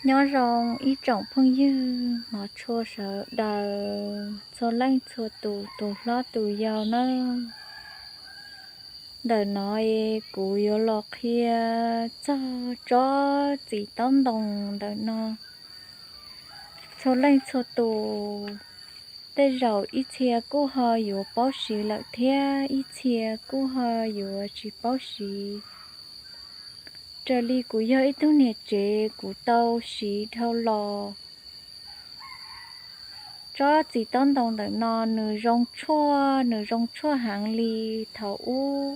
Nyob zoo ib tsoom phooj ywg hmov tshua sawv daws txhua leej txhua tus, tus hlob tus yau nawb. Ntawm no es kuv yuav los qhia txog tsob txiv taub ntoo ntawm no. Txhua leej txhua tus, tej zaum ib txhia kuj ho yuav paub siv lawm thiab ib txhia kuj ho yuav tsis paub siv. Raws li kuv yog ib tug niam tsev, kuv tau siv dhau los. Tsob txiv taub ntoo ntawm no nws zoo tshuaj, nws zoo tshuaj heev li. Thaum ub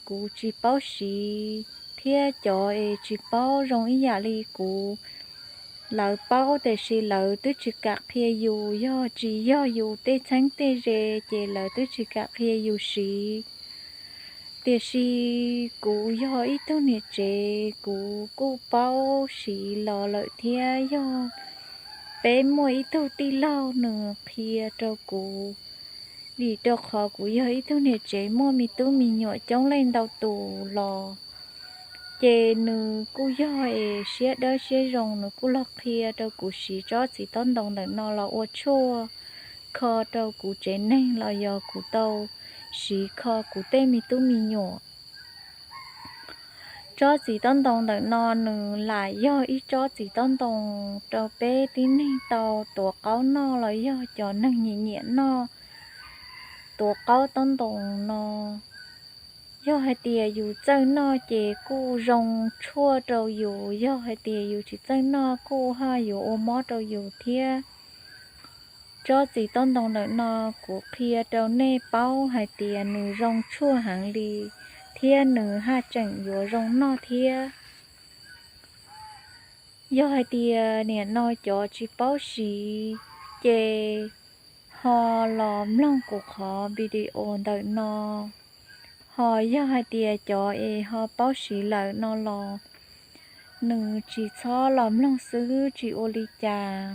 kuv tsis paub siv, thiab cov es tsis paub zoo ib yam li kuv, lawv paub tiam sis lawv twb tsis kam qhia yus, yog tsis yog yus tej txheeb tej ze ces lawv twb tsis kam qhia yus siv. Tiam sis kuv yog ib tug niam tsev, kuv kuj paub siv los lawm thiab. Yog peb muaj ib tug tij laug nws qhia rau kuv, vim rau qhov kuv yog ib tug niam tsev muaj me tub me nyuam coob leej ntau tus los, ces nws kuj yog es siab dawb siab zoo, nws kuj los qhia rau kuv siv tsob txiv taub ntoo ntawm no los ua tshuaj kho rau kuv tsev neeg los yog kuv tau siv kho kuv tej me tub me nyuam. Tsob txiv taub ntoo ntawm no nws lam yog ib tsob txiv taub ntoo rau peb tib neeg tau tuav qaub noj los yog cov neeg nyiam nyiam noj tuav qaub taub ntoo no. Yog hais tias yus txawj noj ces kuj zoo tshuaj rau yus, yog hais tias yus tsis txawj noj kuj ho yuav ua mob rau yus thiab. Tsob txiv taub ntoo ntawm no kuv qhia rau nej paub hais tias nws zoo tshuaj heev li, thiab nws haj tseem yuav zoo noj thiab. Yog hais tias nim no cov tsis paub siv, ces ho los mloog kuv qhov video ntawm no. Ho yog hais tias cov es ho paub siv lawm no los, nws tsis txhob los mloog xwb tsis ua li cas.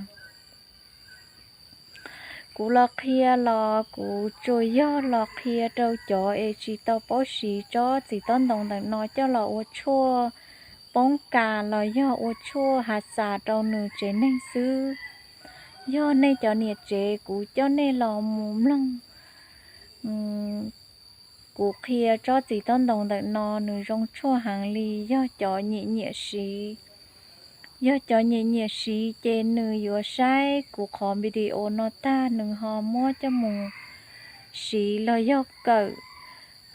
Kuv los qhia los kuv tsuas yog los qhia rau cov es tsis tau paub siv tsob txiv taub ntoo ntawm no coj los ua tshuaj poob kas los yog ua tshuaj hav xas rau nws tsev neeg xwb. Yog nej cov niam tsev, kuv coj nej los mus mloog kuv qhia tsob txiv taub ntoo ntawm no, nws zoo tshuaj heev li. Yog cov nyiam nyiam siv, yog cov nyiam nyiam siv ces nws yuav saib kuv qhov video no tag, nws ho muab coj mus siv los yog kawm,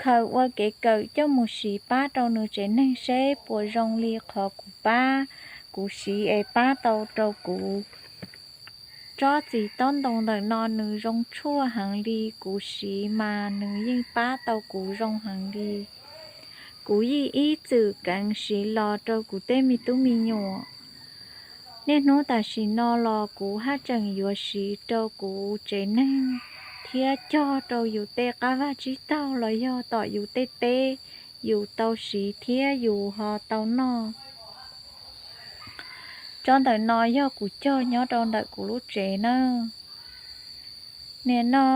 khaws ua kev kawm coj mus siv pab rau nws tsev neeg seb puas zoo li qhov kuv pab, kuv siv es pab tau rau kuv. Tsob txiv taub ntoo ntawm no nws zoo tshuaj heev li, kuv siv mas nws yeej pab tau kuv zoo heev li. Kuv yeej ib txwm keev siv los rau kuv tej me tub me nyuam. Niaj hnub tam sim no los kuv haj tseem yuav siv rau kuv tsev neeg thiab cog rau yus tej qab vaj tsib taug los yog tom yus tej teb, yus tau siv thiab yus ho tau noj. Tsob ntawm no yog kuv cog nyob rau ntawm kuv lub tsev nawb. Nim no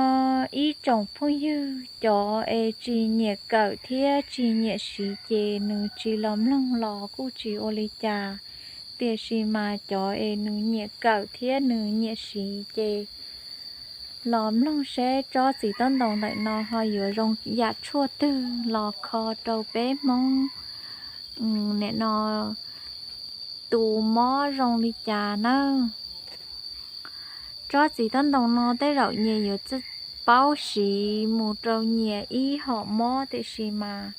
ib tsoom phooj ywg cov es tsis nyiam kawm thiab tsis nyiam siv ces nws tsis los mloog los kuj tsis ua li cas. Tiam sis mas cov es nws nyiam kawm thiab nws nyiam siv ces los mloog seb tsob txiv taub ntoo ntawm no ho yuav zoo yam tshuaj twg los kho rau peb Hmoob nim no tus mob zoo li cas nawb. Tsob txiv taub ntoo no tej zaum nyias yuav paub siv mus rau nyias ib hom mob, tiam sis mas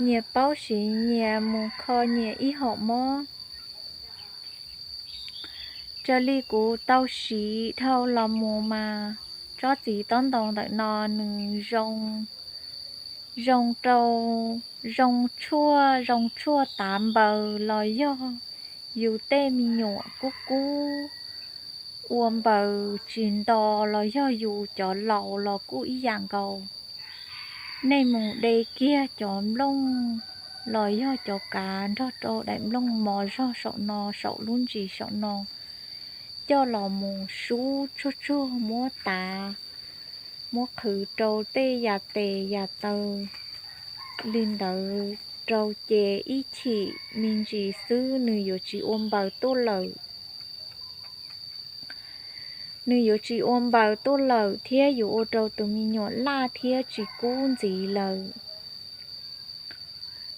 nyias paub siv nyias mus kho nyias ib hom mob. Raws li kuv tau siv dhau los mus mas tsob txiv taub ntoo ntawm no nws zoo, zoo rau, zoo tshuaj, zoo tshuaj tav npaws los yog yus tej me nyuam kub kub ua npaws tsis nto los yog yus cov laus los kuj ib yam nkaus. Nej mus de kiag cov nplooj los yog cov kav nrog rau daim nplooj mos zog saum no, saum lub ntsis saum no, coj los mus sub tsuag tsuag muab tav, muab qhwv rau tej yam tes yam taw li ntawd rau ces ib chim me ntsis xwb nws yuav tsis ua npaws tuaj lawm. Nws yuav tsis ua npaws tuaj lawm thiab yuav ua rau tus me nyuam laj thiab tsis kub ntxiv lawm.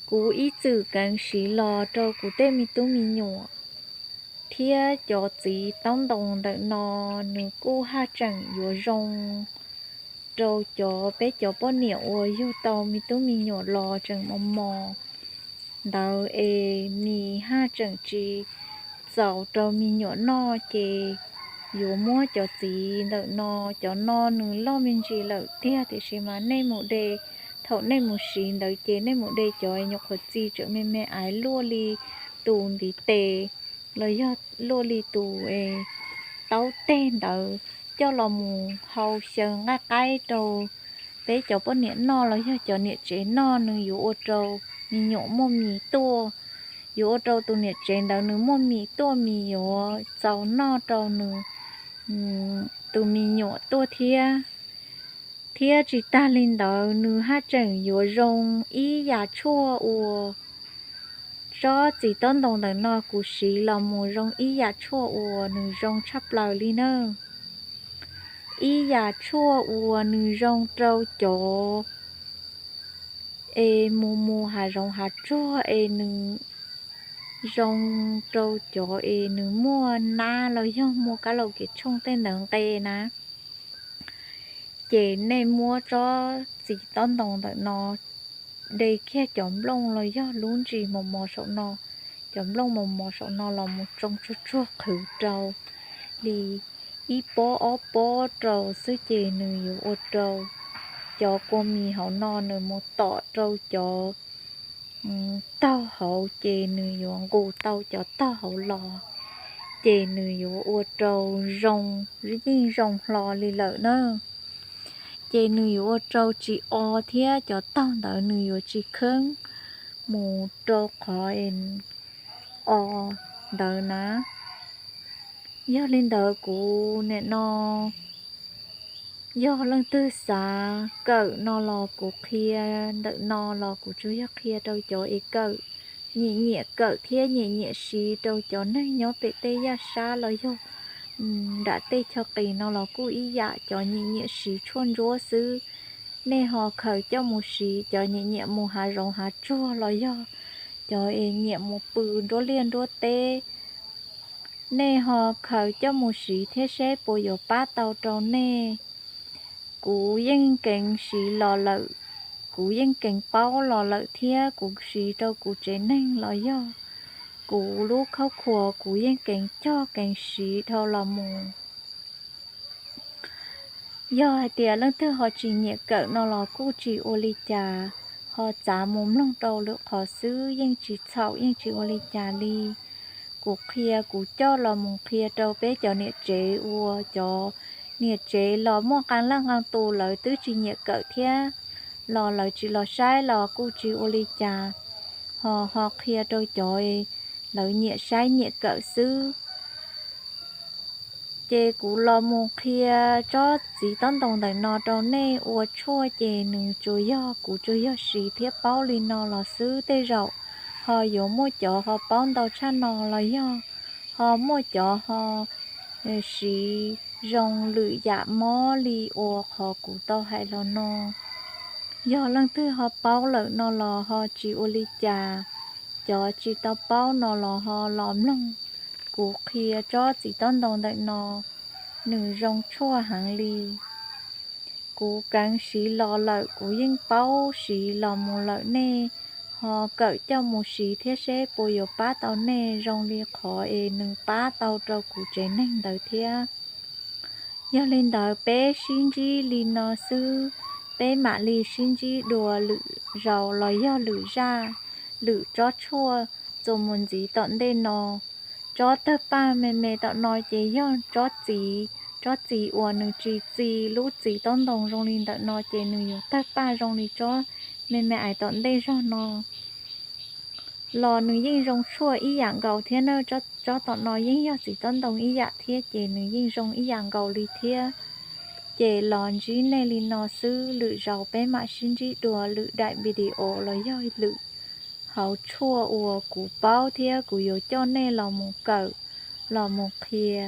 Kuv ib txwm keev siv los rau kuv tej me tub me nyuam, thiab cov txiv taub ntoos ntawm no nws kuj haj tseem yuav zoo rau cov, peb cov poj niam uas yug tau me tub me nyuam los tseem mos mos ntawd es mis haj tseem tsis txaus rau me nyuam noj ces yuav muab cov txiv ntawm no, cov no nws loj me ntsis lawm tiag tiam sis mas nej mus de, thaum nej mus siv ntawd ces nej mus de cov nyuam qhuav txi tseem me me aiv luaj li tus ntiv tes los yog luaj li tus taub teg ntawd coj los mus hau xyaw nqaij qaib rau peb cov poj niam noj los yog cov niam tsev noj, nws yuav ua rau me nyuam muaj mis tuaj, yuav ua rau tus niam tsev ntawd nws muaj mis tuaj, mis yuav txaus noj rau nws tus me nyuam tuaj thiab. Thiab tsis tag li ntawd nws haj tseem yuav zoo ib yam tshuaj uas, tsob txiv taub ntoos ntawm no kuv siv los mus zoo ib yam tshuaj uas nws zoo tshaj plaws li na. Ib yam tshuaj uas nws zoo rau cov es mus mus hav zoov hav tsuag es nws zoo rau cov es nws muaj nab los yog muaj kab laum kev tshooj tej ntawd nqe na. Ces nej muab tsob txiv taub ntoos ntawm no de kiag cov nplooj los yog lub ntsis mos mos saum no, cov nplooj mos mos saum no los mus tsoo tsuag tsuag qhwv rau li ib pob ob pob rau xwb ces nws yuav ua rau cov kua mis hauv no nws mus tom rau cov taug hauv ces nws yuav nqus tau cov taug hauv los, ces nws yuav ua rau zoo, yeej zoo hlo li lawm na. Ces nws yuav ua rau tsis o thiab cov taug ntawd nws yuav tsis kheeb mus rau qhov o ntawd na. Yog li ntawd kuv nim no yog leej twg xav kawm no los kuv qhia ntawm no los kuv tsuas yog qhia rau cov es kawm, nyiam nyiam kawm thiab nyiam nyiam siv rau cov neeg nyob pem tej yaj sab los yog nram tej chaw qis no los kuj ib yam, cov nyiam nyiam siv tshuaj ntsuab xwb, nej ho khaws coj mus siv, cov nyiam nyiam mus hav zoov hav tsuag los yog cov es nyiam mus pw nruab liaj nruab teb, nej ho khaws coj mus siv thiab seb puas yuav pab tau rau nej. Kuv yeej keev siv los lawm, kuv yeej keev paub los lawm thiab kuv siv rau kuv tsev neeg los yog kuv lub khaub khuas kuv yeej keev cog keev siv dhau los mus. Yog hais tias leej twg ho tsis nyiam kawm no los kuj tsis ua li cas, ho txav mus mloog rau lwm qhov xwb yeej tsis txhaum yeej tsis ua li cas li. Kuv qhia kuv coj los mus qhia rau peb cov niam tsev uas cov niam tsev los muaj qee leej qee tus lawv twb tsis nyiam kawm thiab los lawv tsis los saib los kuj tsis ua li cas, ho ho qhia rau cov lawv nyiam saib nyiam kawm xwb. Ces kuv los mus qhia tsob txiv taub ntoos ntawm no rau nej ua tshuaj ces nws tsuas yog kuv tsuas yog siv thiab paub li no los xwb, tej zaum ho yuav muaj cov ho paub ntau tshaj no los yog ho muaj cov ho siv zoo lwm yam mob li uas qhov kuv tau hais los no. Yog leej twg ho paub lawm no los ho tsis ua li cas, cov tsis tau paub no los ho los mloog kuv qhia tsob txiv taub ntoos ntawm no, nws zoo tshuaj heev li. Kuv keev siv los lawm kuv yeej paub siv los mus lawm, nej ho kawm coj mus siv thiab seb puas yuav pab tau nej zoo li qhov es nws pab tau rau kuv tsev neeg ntawd thiab. Yog li ntawd peb sib ntsib li no xwb, peb mam li sib ntsib dua lwm zaus los yog lwm zaj, lwm tsob tshuaj txuas mus ntxiv tom ntej no. Tsob tawg paj me me tom no ces yog tsob txiv, tsob txiv uas nws tsis txi lub txiv taub ntoos zoo li ntawm no ces nws yuav tawg paj zoo li tsob me me aiv tom ntej zog no los nws yeej zoo tshuaj ib yam nkaus thiab na. Tsob tom no yeej yog txiv taub ntoos ib yam thiab ces nws yeej zoo ib yam nkaus li thiab. Ces los ntsib nej li no xwb, lwm zaus peb mam sib ntsib dua lwm daim video los yog lwm hauv tshuaj uas kuv paub thiab kuv yuav coj nej los mus kawm, los mus qhia.